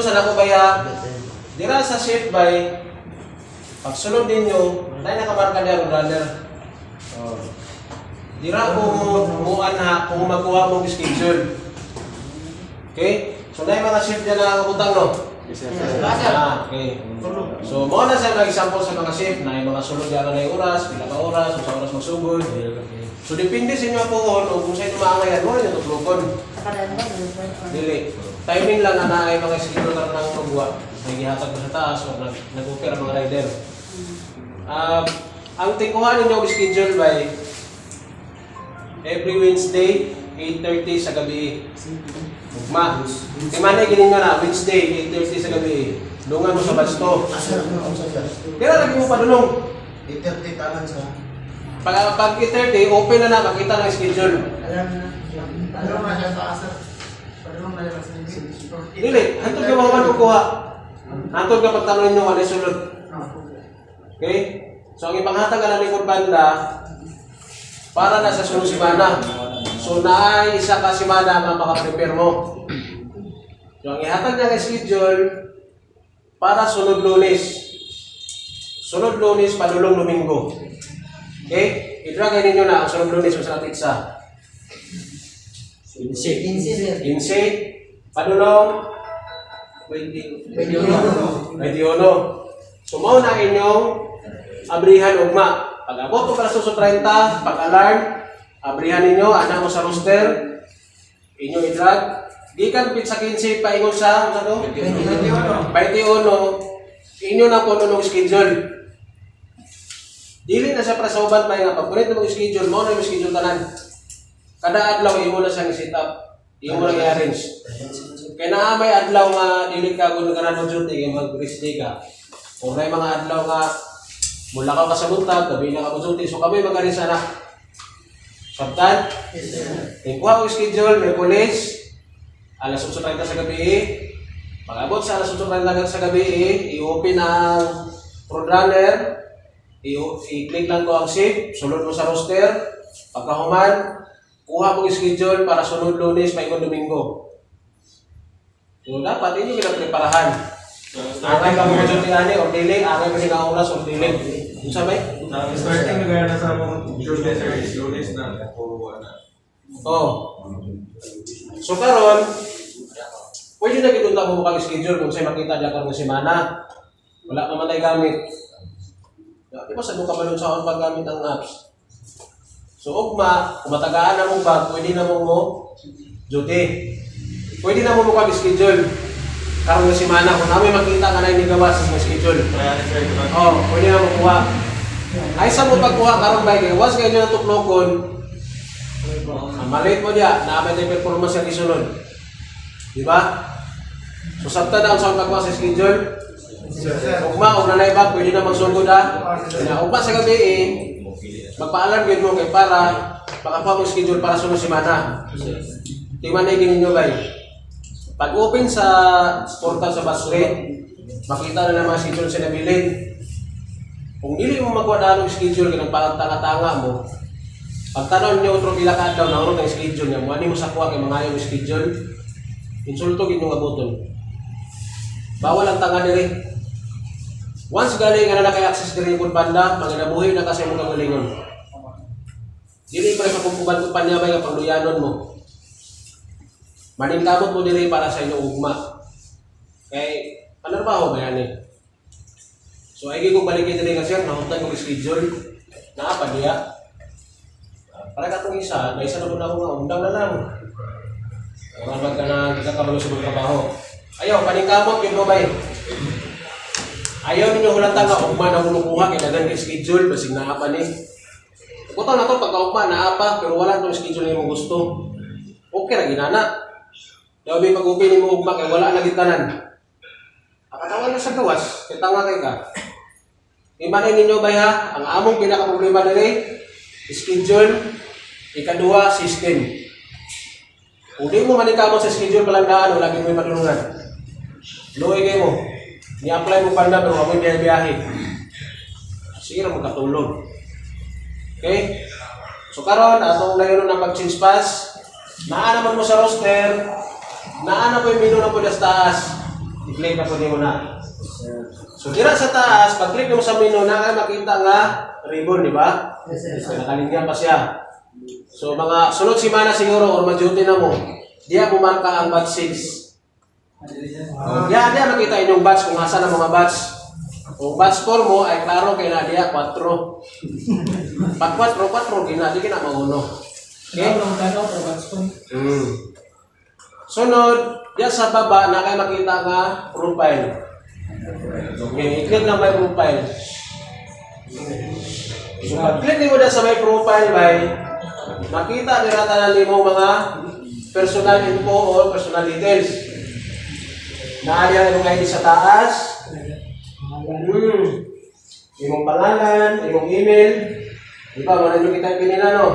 Sa nako baya, dira sa shift by, pagsulod ninyo, na nakamarka niya runner. Oh. Dira ko mo anha kung magkuha mong schedule. Okay? So na yung mga shift niya na butang, no? Yes, sir. Ah, okay. So, mao na sa mga example sa mga shift na yung mga sulod diya na yung oras, pila ka oras, kung sa oras magsugod. So, depende sa inyo po o kung sa inyo maangayan mo, inyo tuklokon. Dili. Timing lang na naay mga schedule karon ng pagbuwa. May gihatag ko sa taas o nag-offer ang mga rider. Ang tikuha ninyo og schedule by every Wednesday, 8:30 sa gabi. Ugma. Timanay gini nga na, Wednesday, 8:30 sa gabi. Dungan mo sa basto. Asa na ako sa sir? Kaya lagi mo padulong. 8:30 taman sa. Pag 8:30, open na na, makita ng schedule. Alam na. Padulong na siya sa asa. Padulong na siya sa Dili, hantod ka mahuman mo kuha. Hantod ka pagtanong ninyo, ano yung sulod. Okay? So, ang ipanghatag ka na likod banda, para na sa sunod simana. So, naay isa ka simana nga makaprepare mo. So, ang ihatag niya nga schedule, para sunod Lunes. Sunod Lunes, padulong Domingo. Okay? I-drag ninyo na ang sunod Lunes sa sa 15, sir. 15, padulong 21. 21. So, mao na inyong abrihan ugma. Pag abot ko alas 8:30, pag alarm, abrihan ninyo, ana mo sa roster, inyo i-drag. Gikan pit sa 15, paingon sa, ano to? 21. 21, inyo na po nung schedule. Dili na siya prasauban pa nga pag mo schedule, mo na yung schedule tanan. Kada adlaw imo na siyang i-set up. Imo na i-arrange. Kaya naa may adlaw nga dili ka kung ka na duty kay mag-rest day ka. O may mga adlaw nga mula ka sa buntag, gabi na ka mo duty. So kami mag-arrange ana. Sabtan? Yes, sir. Tingkuha ko schedule, Miyerkules, alas 8:30 sa gabi. Pag abot sa alas 8:30 sa gabi, i-open ang Roadrunner, i-click lang ko ang shift, sulod mo sa roster, pagkahuman, kuha mo yung schedule para sunod Lunes, may Domingo. So, dapat inyo pinapreparahan. Angay ka mo duty ani or dili, angay mo nga oras or dili. Unsa may? Ang starting na gaya na sa among Tuesday, sir, is Lunes na. O ano. Oh. So karon, pwede na gid unta mo kang schedule kung say makita diya karon nga semana. Wala pa man tay gamit. Di ba sa ka balon sa akong paggamit ang apps? So ugma, kung matagaan na mong bag, pwede na mo mo duty. Pwede na mo mo kang schedule. Karon nga semana kung namin makita ka na ini gawas sa schedule. Kaya ni sir, diba? Oh, pwede na makuha. Ay sa mo pagkuha karon ba kay once kayo na tuklokon, ang maliit mo diya, na may performance ang isunod. Di ba? So sabta na ang sa pagkuha sa schedule. Ugma og nanay ba pwede na magsugod ha. Na ugma sa gabi eh, magpaalarm gyud mo kay para makakuha mo schedule para sunod semana. Tingnan na ninyo bay. Pag open sa portal sa bus rate, makita na naman schedule sa nabilin. Kung dili mo magkuha na anong schedule kay nagpatanga-tanga mo, pagtanong niyo otro pila ka adlaw naurot ang schedule niya, mo ani mo sa kuha kay mangayo ang schedule, insulto gid nga buton. Bawal ang tanga diri. Once gali nga na kay access diri kung banda, manginabuhi na ka sa imong kagalingon. Dili pa sa kumpuban kumpanya ba nga pangluyanon mo. Maningkamot mo diri para sa inyong ugma. Kay ano ba ho ba yan eh? So ay ko balikin diri nga sir, nahutdan ko schedule. Naa pa diya. Para katong isa, na isa na mo na ako nga, undang na lang. Ora man ka na kita sa mga trabaho. Ayaw, paningkamot yun mo bay. Ayaw ninyo hulatan nga ugma na kuha kay daghan kay schedule basig naa pa ni. Butang na to pagka ugma naa pa pero wala tong schedule nimo gusto. Okay ra ginana. Daw may pag-upi nimo ugma kay wala na gid tanan. Akatawan na sa gawas, kay tanga kay ka. Imanay ninyo bay ha, ang among pinaka problema diri schedule, ikaduha system. Kung di mo manikamot sa schedule palandaan, wala gyud mo padulungan. Luoy kay mo. Ni-apply mo panda pero amoy biyahe-biyahe. Sige ra mo katulog. Okay? So karon atong layon na pag-change pass, naa naman mo sa roster, naa na po yung menu na po sa taas. I-click na po nimo na. So dira sa taas, pag-click mo sa menu na kay makita nga ribbon, di ba? Yes, sir. So, nakalinya pa siya. So mga sunod semana siguro or ma-duty na mo, diya bumarka ang batch 6. Oh, diya diya makita inyong batch kung asa na mga batch. Kung batch 4 mo ay klaro kay na diya 4. Pag 4, 4 gina di kina mauno. Okay? Sunod, diya sa baba na kay makita nga profile. Okay, i-click na may profile. So, pag-click nimo diya sa may profile bay, makita nila tanan nimo mga personal info or personal details. Naariyan imong ID sa taas. Imong pangalan, imong email. Di ba, wala nyo kita yung pinila, no?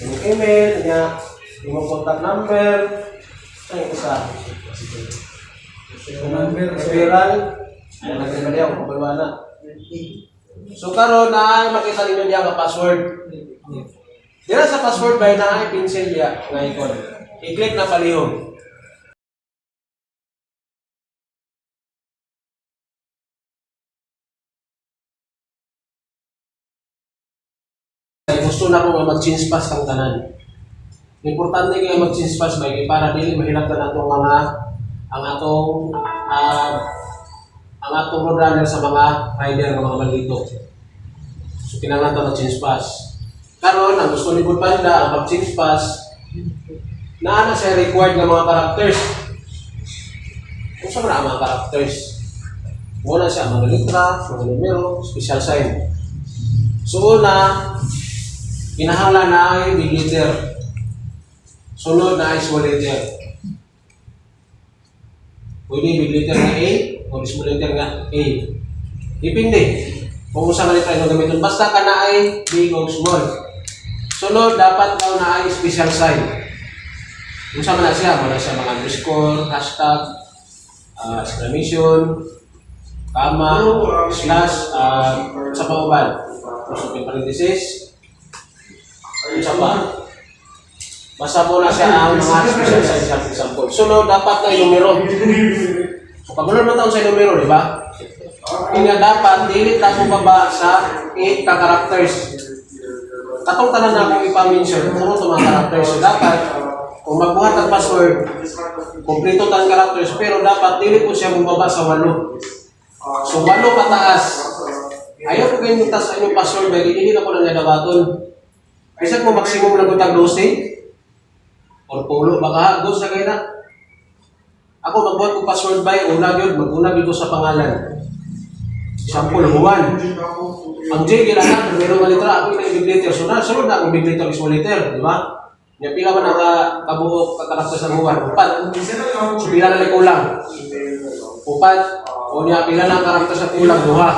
Imong email, niya, imong contact number. Ay, isa. Referral. Ano na niya, kung na. So karon na ay makita ninyo diya nga password. Dira sa password bay na ay pencil diya nga icon. I-click na palihog. Ay, gusto na ko nga mag-change pass kang tanan. Importante kay mag-change pass bay kay para dili mahilabtan atong mga ang atong ang atong roadrunner sa mga rider nga mga bandito. So kinahanglan ta mag-change pass. Karon ang gusto ni Good Panda ang pag-change pass naa na siya required nga mga characters. Unsa man ang mga characters? Muna siya mga letra, mga numero, special sign. So una, kinahanglan na ay big letter. Sunod na ay small letter. Pwede big letter nga A o small letter nga A. Depende kung unsa nga letra imong gamiton. Basta ka na ay big o small. Sunod, dapat daw na ay special sign. Unsa man na siya? Wala siya mga underscore, hashtag, exclamation, comma, slash, sa pauban. Tapos open parenthesis, unsa pa? Basta mo na siya ang mga special sign sa example. Sunod, dapat na yung numero. So, kabalo naman taon sa numero, di ba? Kaya dapat, dili ta mo baba sa 8 ka characters. Katong tanan na akong ipa-mention, puro ito mga characters. So, dapat, kung magbuhat ang password, kompleto tan characters, pero dapat dili po siya mubaba sa 8. So, 8 pataas. Ayaw ko kayo taas ang inyong password, dahil hindi na ko lang nadabaton. Kaysa kung maximum lang ko tag 12, or pulo, baka dos na kayo na. Ako, magbuhat ko password by, una yun, mag-una yun ko sa pangalan. Example, Juan. Ang J, kailangan, primero nga litra, ako yung big letter. So, na, sunod na akong big letter, small letter, di ba? Nya pila man ang kabuok kakarakter sa Juan? Upat. So, pila na lang kulang? Upat. O niya, pila na ang karakter sa kulang? Duha.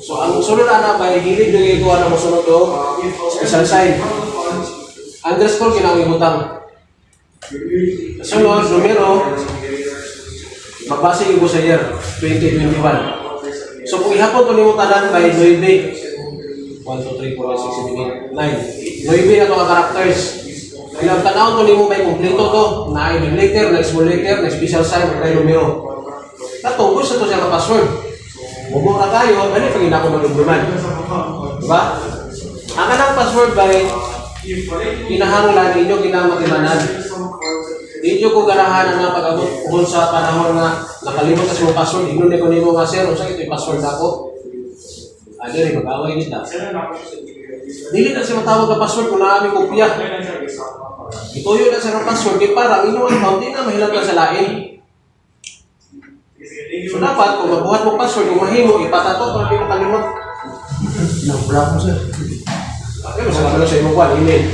So, ang sunod na na, by gilid yung ikuha na mo sunod do, special sign. Underscore, kinang ibutang. Sunod, numero, magbase yung sa year 2021. So kung ihapon ito nimo tanan by 9. 1, 2, 3, 4, 5, 6, 7, 8, 9. 9 na ito ka characters. Ilang tanaw to nimo may kompleto to. Na ay big letter, na small letter, na special sign, na numero. Katong gusto to siya ka password. Mubo na tayo, dali pag ina ko madumduman. Diba? Ang kanang password by kinahanglan ninyo kinamatimanan. Di ko ganahan nga pag-abot kung sa panahon nga nakalimot ka sa imong password, ingnon ni ko nimo nga sir, unsa ito yung password nako? Ah, diri mag-away kita. Dili na siya matawag ka password kung naa mi kopya. Ituyo na siya ng password kay para ang inyong account di na mahilabtan sa lain. So dapat kung magbuhat mo password, kung mahimo ipatato para di makalimot. Nablock mo, sir. Ay, mas kabalo sa imong kwan, email.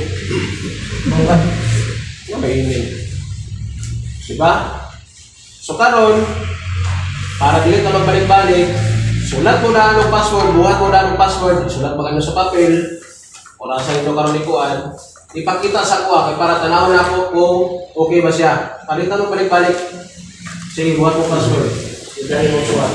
Ano may email? Diba? So karon, para dili ta magbalik-balik, sulat mo na anong password, buhat mo na anong password, sulat ba kayo sa papel, wala sa inyo karon ni kuan, ipakita sa kuha kay para tanaw na ako kung okay ba siya. Palitan mo balik-balik. Sige, buhat mo password. Idahin mo suwat.